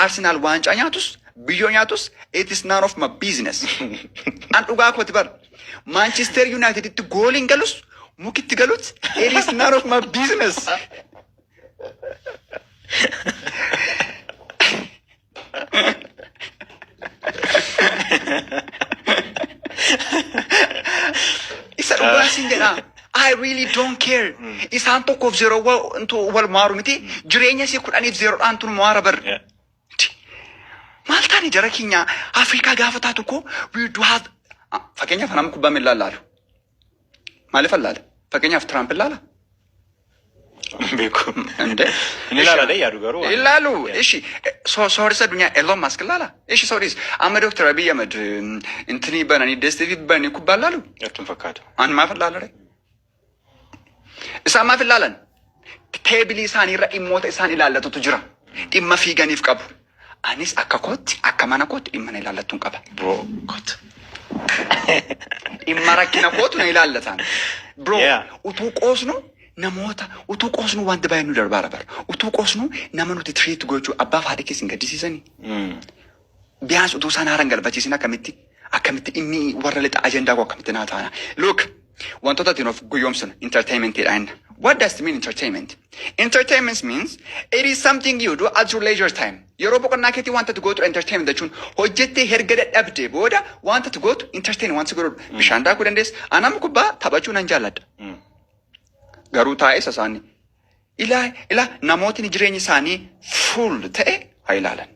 Arsenal waancaa nyaatus biyyoo nyaatus, it is none of my business. An dhugaa kooti bar. Manchester Uniteditti gooliin galus mukitti galus, it is none of my business. Isa dhugaa siin jedha. I really don't care. Isaan 1-0 wal maaru miti. Jireenya isii 10f 0dhaan tun mo'aara bar. Maal taane jara keenya? Afrikaa gaafa taatu koo we do have. Ah, fakkeenyaaf nama kubbaa miillaa ilaalu. Maaliif ilaala? Fakkeenyaaf Tiraamp ilaala? Beeku. Inde? Inni ilaala dha yaadu garuu. Ilaalu. Ishi sooressa addunyaa Elon Musk ilaala. Ishi sooris amma Dr. Abiy Ahmed intinii bananii DSTV bananii kubbaa ilaalu. Natti hin fakkaatu. An maaf ilaala ree? Isaan maaf ilaalan? Teebilii isaanii irra dhimmoota isaan ilaallatutu jira. Dhimma fiiganiif qabu. Anis akka kootti, akka mana kootti dhimma na ilaallattuun qaba. Bro, kot. Dhimma rakkina kootu na ilaallatan. Bro, utuu qoosnu namoota, utuu qoosnu wanti baay'een nu darbaara bara. Utuu qoosnu nama nuti treat gochuu abbaa fi haadha keessa hin gaddisiisanii. Biyaans utuu isaan haara hin galfachiisin akkamitti dhimmi warra lixa ajandaa koo akkamitti naa taana. Look, wantoota ittiin of guyyoomsinu entertainmentidha inni. What does it mean, entertainment? Entertainment means it is something you do at your leisure time. Yeroo boqonnaa keetii wanta ati gootu entertainment jechuun hojjettee herga dadhabdee booda wanta ati gootu entertain wanta si godhu. Bishaan daakuu dandeessa. Anam kubbaa taphachuu nan jaalladha. Garuu taa'ee sasaanii. Ilaa ilaa, namootni jireenyi isaanii full ta'e haa ilaalan.